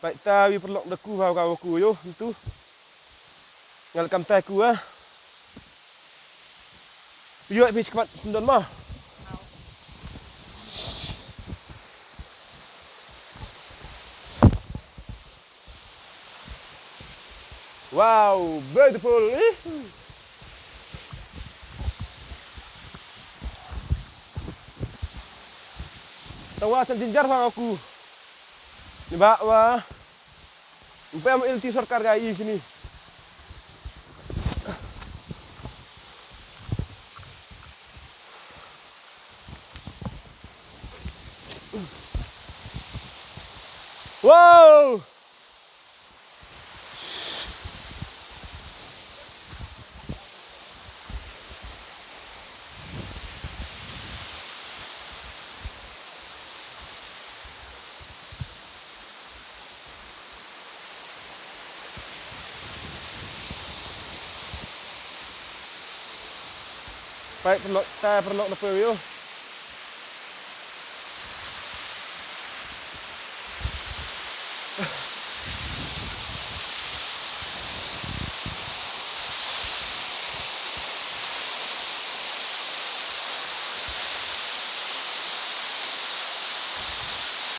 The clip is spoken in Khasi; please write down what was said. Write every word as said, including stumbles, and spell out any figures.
Peit ta wi paralok da ku, ha ka wa ku ïoh ntu. Ngal kam ta ku ah. Ïoh phi skwat don ma. Wow, beautiful. Ih. Tang wa chan jinjar wa aku. Ni ba wa. Ym pem ilti sorkar ka i sini. Wow! Peit paralok, ta paralok na pei ïoh.